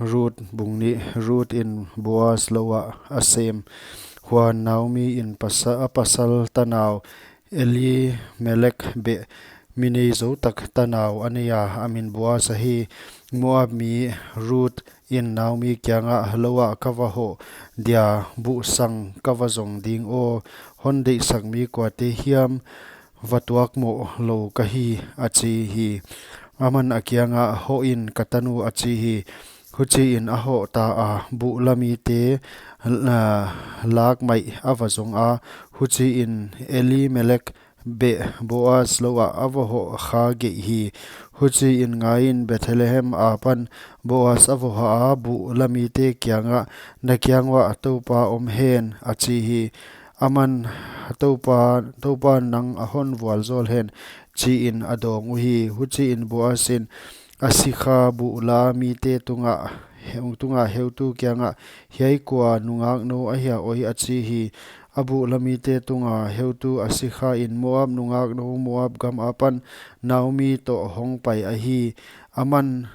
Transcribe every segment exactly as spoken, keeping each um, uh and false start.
Ruth bung nih. Ruth in Boaz lou ah a sem. Huan Naomi in pasa-, a pasal tanau Elimelek beh mi nei zou tak tanau a nei a, a min Boaz ahi. Moab mi Ruth in Naomi kiangah, "Lou ah ka va hoh dia, buhsang ka va zong ding aw, hon deihsak mi kuate hiam va tuak moh lou ka hi," a chi hi. Aman a kiangah, "Hoh in, ka tanu," a chi hi. Huchiin a hoh ta a, buh lamite, ah, lak maih a va zong a. Huchiin Elimelek beh Boaz lou ah a va hoh kha geih hi. Huchiin ngaiin Bethlehem apan Boaz a va hoh a, buh lamite kiangah, "Na kiang uah Toupa om hen," a chi hi. Aman, "Toupa, Toupa nang a hon vualzawl hen," chiin a dawng uhi. Huchiin Boaz in a sikha buh lamite tungah, he-, tunga heutu kiangah, "Hiai kua nungaknou ahia oi?" a chi hi. A buh lamite tunga heutu a sikha in, "Moab nungaknou, Moab gam apan Naomi toh hong pai ahi. Aman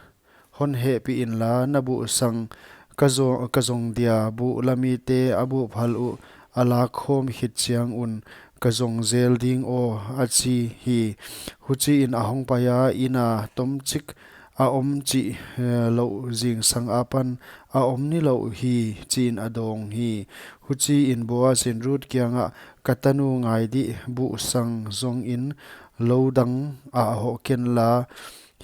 hon hehpih inla, na buhsang ka zo-, ka zong dia, buh lamite a buh phal uh a lak khawm khit chiang un ka zong zel ding aw," a chi hi. Huchiin a hong pai a, inn a tomchik a om chih, eh, louh zingsang apan a om nilouh hi, chiin a dawng hi. Huchiin Boaz in Ruth kiangah, "Ka tanu, ngai dih, buhsang zongin lou dang ah hoh kenla,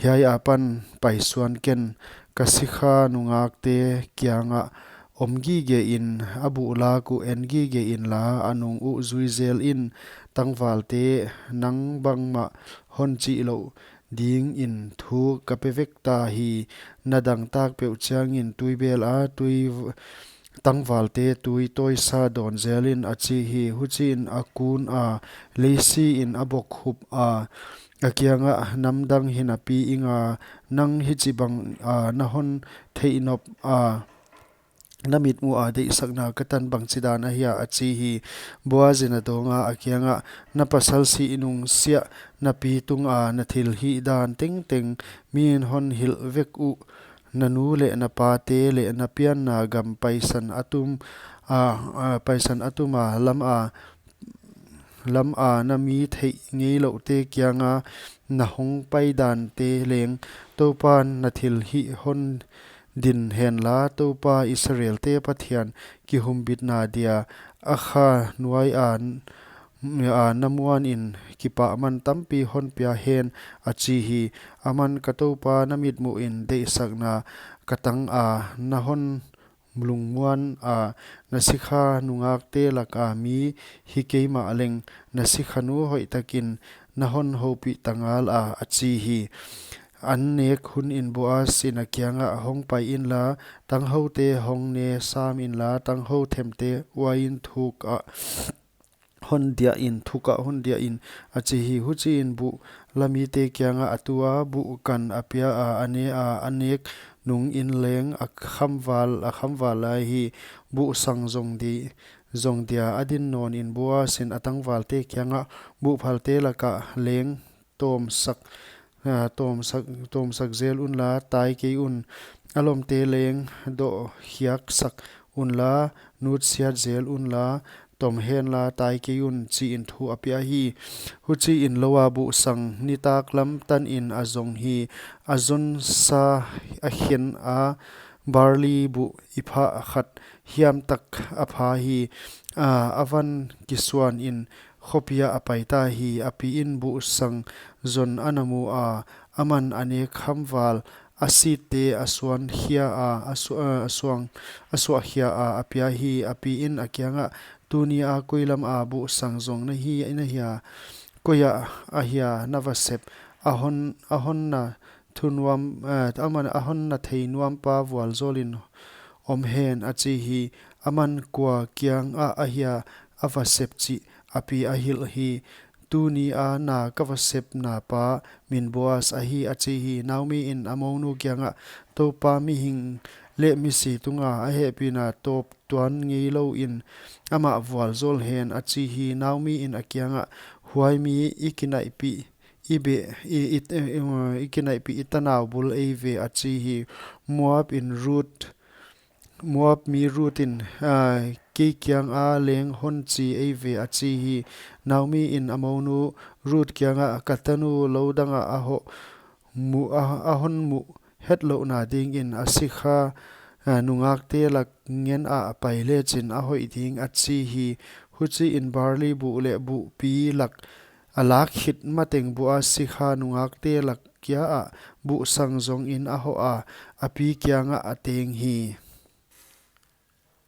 hiai apan paisuan ken, ka sikha nungakte kiangah om gige in, a buh lak uh en gige inla, a nung uh zui zel in, tangvalte nang bangmah hon chih louh dingin thu ka pe vek ta hi. Na dangtak peuh chiangin tuibel a tui v-, tangvalte tui tawisa dawn zel in," a chi hi. Huchiin a kun a, leisi in a bok hup a, a kiangah, "Namdang hinapi inga, nang hichibang a na hon theih nop a, na mitmuh a deihsakna ka tan bangchidan ahia?" a chi hi. Boaz in a dawng a, a kiangah, "Na pasal si nung siah napi tunga na thilhih dan tengteng mi'n hon hilh vek uh, na nu leh na pate leh na pianna gam paisan a tum a, a, paisan a tum a, lam a, lam a na mi theih ngeilouhte kianga na hong pai dante leng, Toupan na thilhih hon din henla, Toupa Israelte Pathian kihumbitna dia a kha nuai a, a na muanin kipahman tampi hon pia hen," a chi hi. Aman, "Ka toupa, na mitmuhin deihsakna ka tang a, na hon lungmuan a, na sikha nungakte laka mi hi kei mahleng, na sikhanu hoihtakin na hon houpih ta ngal a," a chi hi. An nek hunin Boaz in a kiangah, "Hong pai inla, tanghoute hong ne sam inla, tangho themte uain thuk ah hon dia in, thuk ah hon dia in," a chi hi. Huchiin buh lamite kiangah a tu a, buh kan a pia a, a ne a, a nek nungin leng a khamval, a khamval lai hi. Buhsang zong di, zong dia a din nawnin Boaz in a tangvalte kiangah, "Buh phalte lakah leng tawmsak, ah, tawmsak, tawmsak zel unla, tai kei un. A lawmte leng dohkhiaksak unla, nutsiat zel unla, tom henla, tai kei un," chiin thu a pia hi. Huchiin lou a buhsang nitaklam tanin a zong hi. A zonsa a khen a, barli buh iphah khat hiam tak a pha hi. A, a van kisuanin khopi ah a pai ta hi. A piin buhsang zon a na mu a, aman a nek khamval a sitte a suan khia a, a su-, a suang, a suah khia a, a pia hi. A piin a kiangah, "Tuni a koi lam a buhsang zong na hi, na hia? Koi ah ahia na va sep? A hon, a hon na thunuam, eh, aman a hon na theinuampa vualzawlin om hen," a chi hi. Aman, "Kua kiangah ahia a va sep?" chih a pi a hilh hi. "Tuni a na ka va sepna pa min Boaz ahi," a chi hi. Naomi in a mounu kiangah, "Toupa mihing leh misi tunga a hehpihna tawp tuan ngeilouin amah vualzawl hen," a chi hi. Naomi in a kiangah, "Huai mi i kinaihpih i be, i, i, i, i kinaihpih i tanau bul ei ve, a chi hi. Moab in Ruth, Moab mi Ruth in, ah, kei kiang a leng hon chi ei ve, a chi hi. Naomi in a mounu Ruth kiangah, ka tanu lou dang ah a hoh muh, a, a hon muh hetlouhna dingin a sikha, ah, nungakte lak ngen ah a pai lechin a hoih ding, a chi hi. Huchiin barley buh leh buhpi lak a lak khit mateng buh a sikha nungakte lak kia ah buhsang zongin a hoh a, a pi kiangah a teng hi.